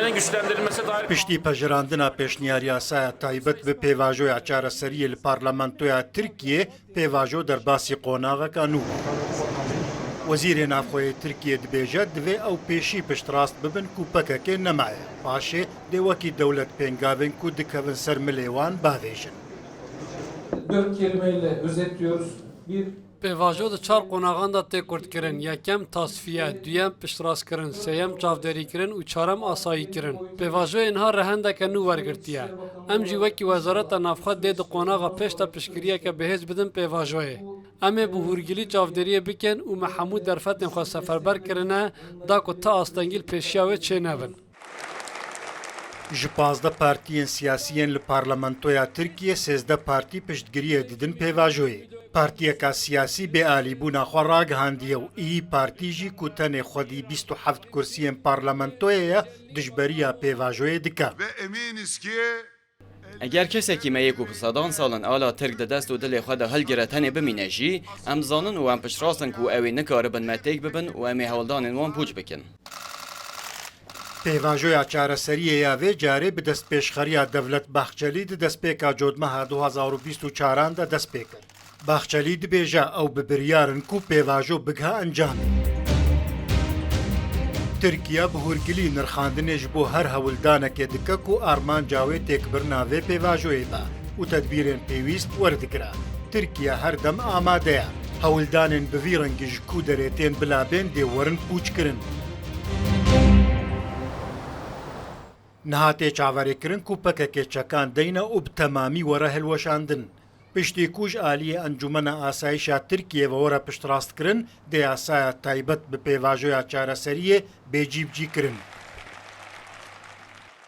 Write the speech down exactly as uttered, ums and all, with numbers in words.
Güçlendirilmesi dair Piştî pejirandina pêşniyar yasaya taybet bi pêvajoya çareseriyê li Parlamentoya Tirkiyê, pêvajo derbasî qonaxeka nû bû. Wezîrê Navxwe yê Tirkiyê dibêje, divê ew pêşî piştrast bibin ku P K K nemaye. Paşê dê wekî dewlet pêngavên ku dikevin ser milê wan bavêjin. Dört kelimeyle özetliyoruz. Bir, Pêvajo di çar qonaxan de tê kurtkirin. Yekem tasfiye, duyem piştrastkirin, sêyem çavderîkirin û çarem asayîkirin. Pêvajoyê niha rehendeke nû wergirtiye. Em jî wekî Wezareta Navxwe dê di qonaxa pêş de piştgiriyeke bihêz bidin pêvajoyê. Em ê bi hûrgilî çavderiyê bikin û me hemû derfetên xwe seferber kirine da ku ti astengî li pêşiya wê çênebin. Ji pazdeh partiyên siyasî yên li Parlamentoya Tirkiyê, sêzdeh partî piştgiriyê didin pêvajoyê. Partiyeka siyasî bêalîbûna xwe ragihandiye û İYİ Partî jî ku tenê xwedî bîst û heft kursiyên parlamentoyê ye, dijberiya pêvajoyê dike. Ve eminiz ki Eger kesekî me yê ku bi sedan sal in ala Tirk di dest û dilê xwe de hilgire tenê bimîne jî, em zanin û em piştrast in ku ew ê nikaribin me têk bibin û em ê hewldanên wan pûç bikin. Pêvajoya çareseriyê ya vê carê bi destpêşxeriya Devlet Bahçelî di destpêka Cotmeha du hazar û bîst û çaran de dest pê kir. Bahçelî dibêje ew bi biryar in ku pêvajo bigihe encamê. Tirkiye bi hûrgilî nirxandinê ji bo her hewldanekê dike ku armanca wê têkbirina vê pêvajoyê be û tedbîrên pêwîst werdigire. Tirkiye her dem amade ye hewldanên bi vî rengî ji ku derê tên bila bên dê werin pûçkirin. Niha tê çaverêkirin ku P K K çekan deyne û bi temamî were hilweşandin. Piştî ku ji aliyê Encûmena Asayişa Tirkiyê ve were piştrastkirin, dê yasaya taybet bi pêvajoya çareseriyê bê cîbicîkirin.